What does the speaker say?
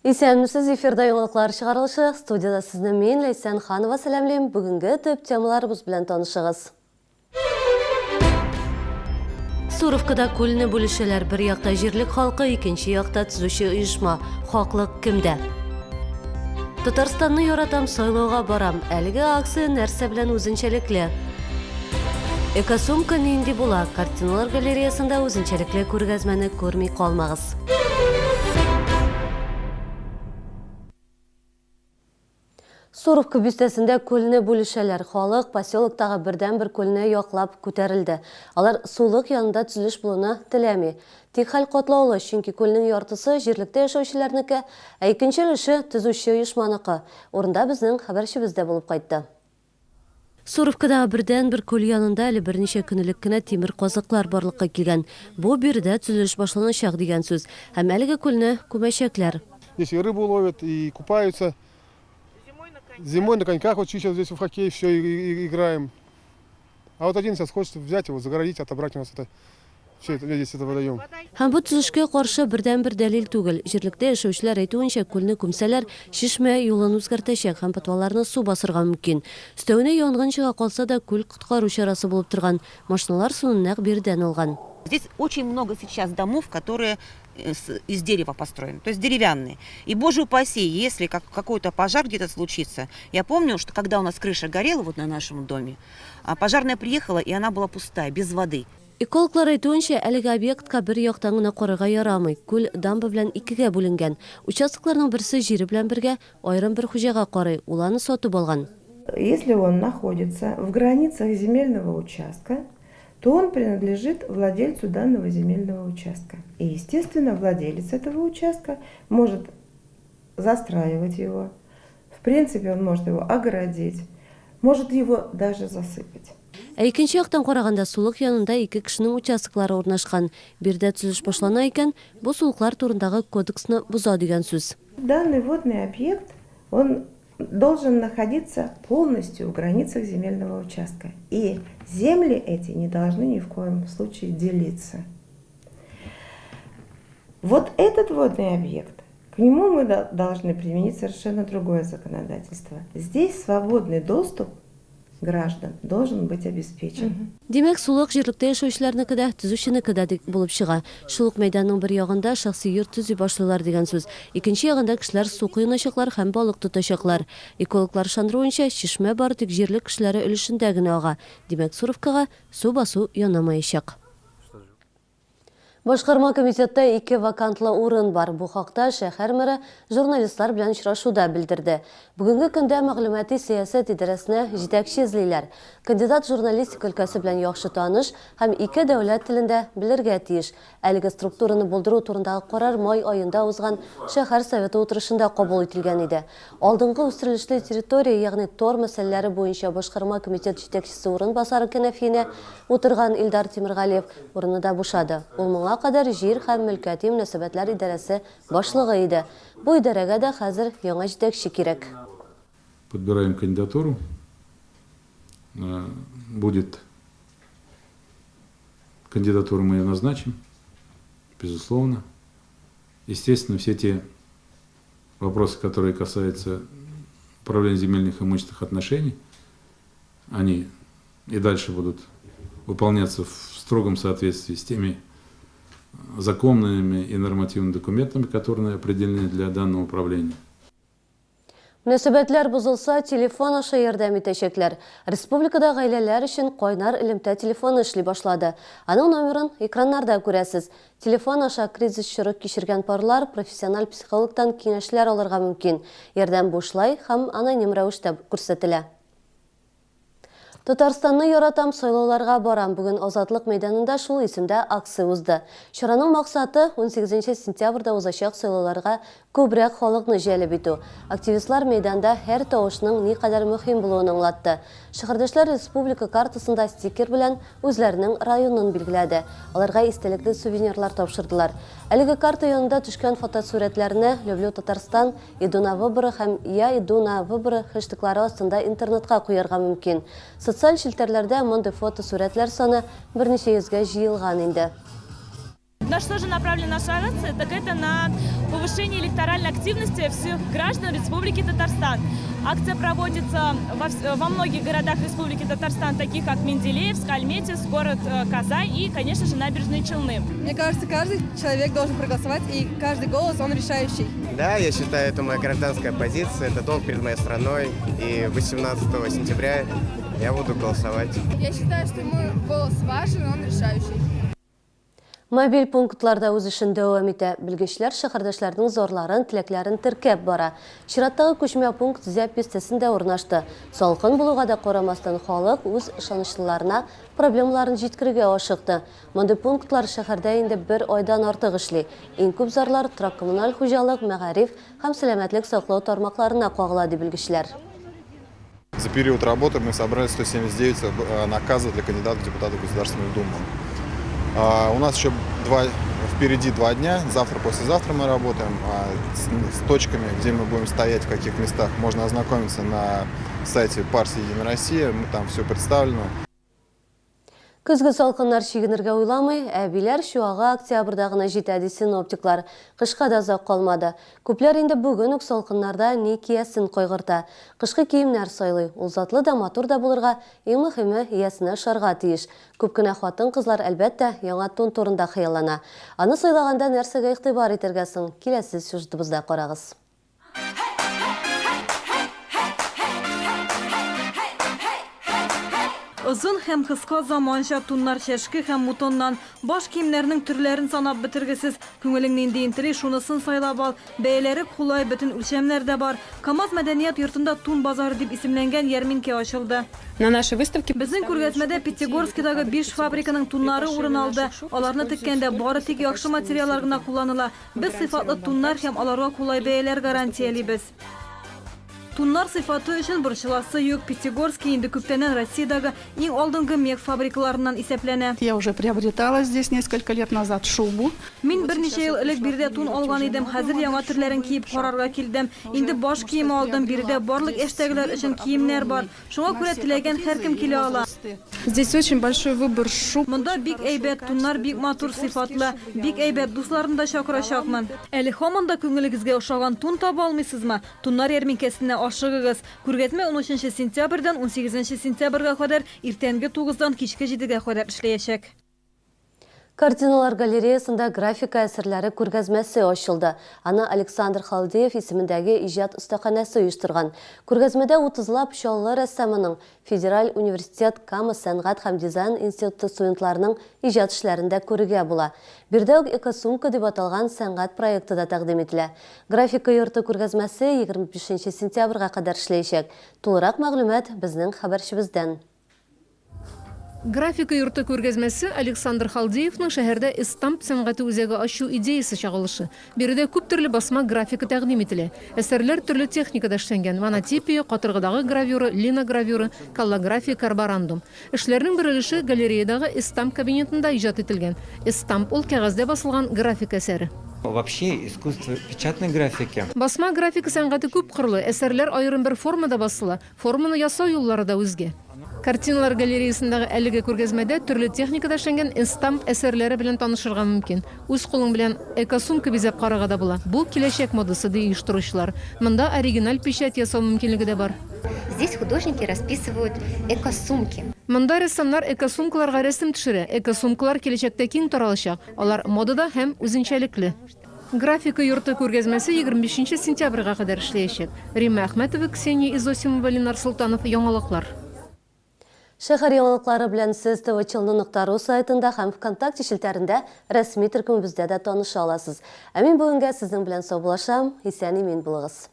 Исәнмесез, эфирда яңалыклар чыгарылышы. Студиядә сезне мин, Ләйсән Ханова сәламлим. Бүгенге төп темаларыбыз белән танышыгыз. Суровкада күлне бүлешәләр. Бер якта җирлек халкы, икенче якта төзүче оешма. Хаклык кемдә? Татарстанны яратам, сайлауга барам. Әлеге акция нәрсә белән үзенчәлекле? Экосумка нинди була? Картиналар галереясында үзенчәлекле күргәзмәне күрми калмагыз. Суровка бистәсендә күлне бүлешәләр. Халык поселоктагы бердәнбер күлне яклап күтәрелде. Алар сулык янында төзелеш булуны теләми. Тик хәл катлаулы, чөнки күлнең яртысы җирлектә яшәүчеләрнеке, ә икенче өлеше төзүче оешманыкы. Урында безнең хәбәрчебез дә булып кайтты. Суровкадагы бердәнбер күл янында әле берничә көн элек кенә тимер казыклар барлыкка килгән. Бу, биредә төзелеш башланачак дигән сүз. Һәм әлеге күлне күмәчәкләр. Здесь и рыбу ловят, и купаются. Зимой на коньках вот сейчас здесь в хоккей все играем. А вот один сейчас хочет взять его, загородить, отобрать у нас это. Все это, здесь это водоем. Һәм бу төзелешкә каршы бердәнбер дәлил түгел. Җирлектә яшәүчеләр әйтүенчә, күлне күмсәләр, чишмә юлын үзгәртәчәк һәм подвалларны су басырга мөмкин. Өстәвенә, янгын чыга калса да, күл коткару чарасы булып торган. Машиналар суны нәкъ биредән алган. Здесь очень много сейчас домов, которые из дерева построены, то есть деревянные. И, боже упаси, если какой-то пожар где-то случится. Я помню, что когда у нас крыша горела вот на нашем доме, пожарная приехала, и она была пустая, без воды. Экологлар әйтүенчә, әлеге объектка бер яктан гына карарга ярамый. Күл дамба белән икегә бүленгән. Участокларның берсе җире белән бергә аерым бер хуҗага карый, ул аны сатып алган. Если он находится в границах земельного участка, то он принадлежит владельцу данного земельного участка. И, естественно, владелец этого участка может застраивать его. В принципе, он может его огородить, может его даже засыпать. Ә икенче яктан караганда, сулык янында ике кешенең участоклары урнашкан. Биредә төзелеш башлана икән, бу сулыклар турындагы кодексны боза дигән сүз. Данный водный объект, он должен находиться полностью в границах земельного участка. И земли эти не должны ни в коем случае делиться. Вот этот водный объект, к нему мы должны применить совершенно другое законодательство. Здесь свободный доступ граждан должен быть обеспечен. Димәк, сулык җирлектә яшәүчеләрнеке дә, төзүченеке дә булып чыга. Шул ук мәйданның бер ягында шәхси йорт төзи башлыйлар дигән сүз. Икенче ягында кешеләр су коеначаклар һәм балык тотачаклар. Экологлар ышандыруынча, чишмә бары тик җирлек кешеләре өлешендә генә ага. Димәк, Суровкага су басу янамаячак. Башкарма комитетта ике вакантлы урын бар. Бу хакта шәһәр мэры журналистлар белән очрашуда белдерде. Бүгенге көндә мәгълүмати сәясәт идарәсенә җитәкче эзлиләр. Кандидат журналистика өлкәсе белән яхшы таныш һәм ике дәүләт телен дә белергә тиеш. Әлеге структураны булдыру турындагы карар май аенда узган шәһәр советы утырышында кабул ителгән иде. Алдынгы үстерелешле территория, ягъни тор мәсьәләләре буенча башкарма комитет җитәкчесе урынбасары кәнәфиенә утырган Илдар Тимергалиев урыны да бушады. Ул моңа кадәр Җир һәм мөлкәти мөнәсәбәтләр идарәсе башлыгы иде. Бу идарәгә дә хәзер яңа җитәкче кирәк. Подбираем кандидатуру. Будет кандидатуру мы ее назначим, безусловно. Естественно, все те вопросы, которые касаются управления земельных имущественных отношений, они и дальше будут выполняться в строгом соответствии с теми законными и нормативными документами, которые определены для данного управления. Мөнәсәбәтләр бозылса, телефон аша ярдәм итәчәкләр. Республикада гаиләләр өчен кайнар элемтә телефоны эшли башлады. Аның номерын экраннарда күрәсез. Телефон аша кризис чоры кичергән парлар профессиональ психологтан киңәшләр алырга мөмкин. Ярдәм бушлай һәм аноним рәвештә күрсәтелә. Татарстанны яратам, сайлауларга барам. Бүген Азатлык мәйданында шул исемдә акция узды. Чараның максаты, унсигезенче сентябрьдә узачак сайлауларга күбрәк халыкны җәлеп итү. Активистлар мәйданда һәр тавышның никадәр мөһим булуын аңлатты. Шәһәрдәшләр республика картасында стикер белән үзләренең районын билгеләде. Аларга истәлекле сувенирлар тапшырдылар. Әлеге карта янында төшкән фотосурәтләрне Люблю Татарстан, Иду на выборы һәм Я иду на выборы хештеглары астында интернетка куярга мөмкин. Социаль челтәрләрдә мондый фотосурәтләр саны берничә йөзгә җыелган инде. На что же направлена наша акция? Так это на повышение электоральной активности всех граждан Республики Татарстан. Акция проводится во, во многих городах Республики Татарстан, таких как Менделеевск, Альметьевск, город э, Казань и, конечно же, Набережные Челны. Мне кажется, каждый человек должен проголосовать, и каждый голос, он решающий. Да, я считаю, это моя гражданская позиция, это долг перед моей страной. И 18 сентября я буду голосовать. Я считаю, что мой голос важен, он решающий. Мобиль пунктлар да үз эшен дәвам итә. Белгечләр шәһәрдәшләрнең зарларын, теләкләрен теркәп бара. Чираттагы күчмә пункт Зәб бистәсендә урнашты. Салкын булуга да карамастан, халык үз ышанычлыларына проблемаларын җиткерергә ашыкты. Мондый пунктлар шәһәрдә инде бер айдан артык эшли. Иң күп зарлар торак-коммуналь хуҗалык, мәгариф һәм сәламәтлек саклау тармакларына кагыла, ди белгечләр. За период работы мы собрали 179 э, наказов для кандидатов в депутаты Государственной Думы. А, у нас еще два, впереди два дня, завтра, послезавтра мы работаем а, с, с точками, где мы будем стоять, в каких местах. Можно ознакомиться на сайте партии «Единая Россия», мы там все представлено. Көзге салкыннар чигенергә уйламый, ә Биләр чуагы октябрьдә гына җитә, ди синоптиклар. Кышка да озак калмады. Күпләр инде бүген үк салкыннарда ни киясен кайгырта. Кышкы киемнәр сайлый. Ул затлы да, матур да булырга, иң мөһиме, иясенә ошарга тиеш. Күп кенә хатын-кызлар, әлбәттә, яңа тун турында хыяллана. Аны сайлаганда нәрсәгә игътибар итәргә соң? Киләсе сюжетыбызда карагыз. Озын һәм кыска заманча туннар чәшке һәм мутоннан. Баш киемнәрнең төрләрен санап бетергесез. Күңелең ниндиен тели, шунысын сайлап ал. Бәяләре кулай, бөтен үлчәмнәр дә бар. КАМАЗ мәдәният йортында Тун базары дип исемләнгән ярминкә ачылды. На нашей выставке Безнең күргәзмәдә Пятигорскидагы биш фабриканың туннары урын алды. Аларны теккәндә бары тик яхшы материаллар гына кулланыла. Без сыйфатлы туннар һәм аларга кулай бәяләр гарантиялибез. Туннар сыйфаты өчен борчыласы юк, Пятигорский инде күптәннән Россиядәге иң алдынгы мех фабрикаларыннан исәпләнә. Я уже приобретала здесь несколько лет назад шубу. Мин берничә ел элек биредә тун алган идем, хәзер яңа төрләрен киеп карарга килдем. Инде баш киеме алдым, биредә барлык яшьтәгеләр өчен киемнәр бар. Шуңа күрә теләгән һәркем килә ала. Здесь очень большой выбор шуб. Монда бик әйбәт, туннар бик матур, сыйфатлы. Бик әйбәт, дусларны да чакырачакмын. Әле һаман да күңелегезгә ошаган тун таба алмыйсызмы? Туннар ярминкәсенә ашыгыгыз. Күргәзмә унөченче сентябрьдән унсигезенче сентябрьгә кадәр иртәнге тугыздан кичке җидегә кадәр эшләячәк. Картиналар галереясында графика әсәрләре күргәзмәсе ачылды. Аны Александр Халдеев исемендәге иҗат остаханәсе оештырган. Күргәзмәдә утызлап Чаллы рәссамының, Федераль университет Кама сәнгать һәм дизайн институты студентларының иҗат эшләрен дә күрергә була. Биредә үк Экосумка дип аталган сәнгать проекты да тәкъдим ителә. Графика йорты күргәзмәсе 25 сентябрьгә кадәр эшләячәк. Тулырак мәгълүмат безнең хәбәрчебездән. Графика йорты күргәзмәсе Александр Халдеевның шәһәрдә эстамп сәнгате үзәге ачу идеясе чагылышы. Биредә күп төрле басма графика тәкъдим ителә. Әсәрләр төрле техникада эшләнгән, монотипия, катыргыдагы гравюра, линогравюра, коллография, карборандум. Эшләрнең бер өлеше галереядагы эстамп кабинетында иҗат ителгән. Эстамп ул, кәгазьдә басылган графика әсәре. Вообще искусство печатной графики. Басма графика сәнгате күпкырлы, әсәрләр аерым бер формада басыла, Форманы ясау юллары да үзгә. Картиналар галереясындагы әлеге күргәзмәдә төрле техникада эшләнгән эстамп әсәрләре белән танышырга мөмкин. Үз кулың белән экосумка бизәп карарга да була. Бу, киләчәк модасы, ди оештыручылар. Монда оригиналь печать ясау мөмкинлеге дә бар. Здесь художники расписывают экосумки. Монда рәссамнар экосумкаларга рәсем төшерә. Экосумкалар киләчәктә киң таралачак. Алар модада һәм үзенчәлекле. Графика йорты күргәзмәсе 25 нче сентябрьгә кадәр эшләячәк. Римма Әхмәтова, Ксения Изосимова, Ленар Солтанов, Яңалыклар. Шәһәр яңалыклары белән сез ТВ-Челны нокта ру сайтында һәм ВКонтакте челтәрендә рәсми төркемебездә дә таныша аласыз. Ә мин бүгенгә сезнең белән саубуллашам, исән-имин булыгыз.